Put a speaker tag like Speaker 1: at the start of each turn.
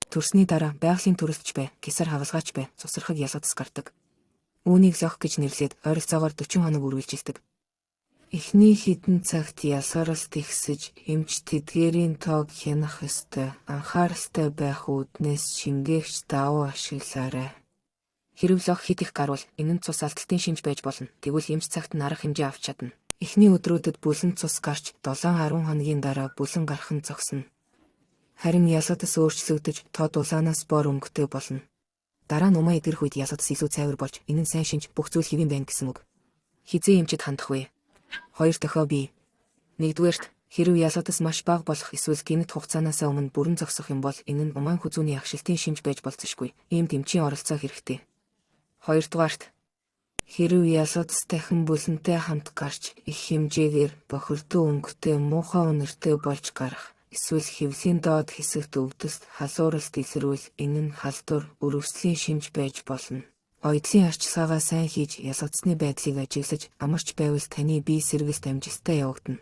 Speaker 1: Төрсний дараа байгалийн төрөлтч бай, кесар хавалгаач бай, цусархаг ялгадас гардаг. Үүнийг лох гэж нэрлээд ойролцоогоор 40 хоног үргэлжилдэг. Эхний хэдэн цагт ялгаралт ихсэж, эмч тэдгээрийн тоог хянах ёстой, анхааралтай байх үүднээс шингээгч давуу ашиглаарай. Хэрэв лох хэт их гарвал энэ нь цус алдалтын шинж байж болно. Тэгвэл эмч цагт нь арга хэмжээ авч чадна. Эхний өдрүүдэд бүлэн цус гарч 7-10 хоногийн дараа бүлэн гарах нь зогсно. Харин ялгадас өөрчлөгдөж тод улаанаас бор өнгөтэй болно. Дараа нь умаа эдгэрэх үед ялгадас илүү цайвар болж энэ нь сайн шинж, бүх зүйл хэвийн байна гэсэн үг. Хэзээ эмчид хандах вэ? Хоёр дохио бий. Нэгдүгээрт, хэрэв ялгадас маш бага болох эсвэл гэнэт хугацаанаасаа өмнө бүрэн зогсох юм бол энэ нь умайн хүзүүний агшилтын шинж байж болзошгүй. Иймд эмчийн оролцоо хэрэгтэй. Хоёрдугаарт, хэрэв ялгадас дахин бүлэнтэй хамт гарч их хэмжээгээр бохирдуу өнгөтэй муухай үнэртэй болж гарах эсвэл хэвлийн доод хэсэгт өвдөлт, халууралт илэрвэл энэ нь халдвар, өрөвслийн шинж байж болно. Оёдлын арчилгаагаа сайн хийж ялгадсны байдлыг ажиглаж амарч байвал таны бие сэргэлт амжилттай явагдана.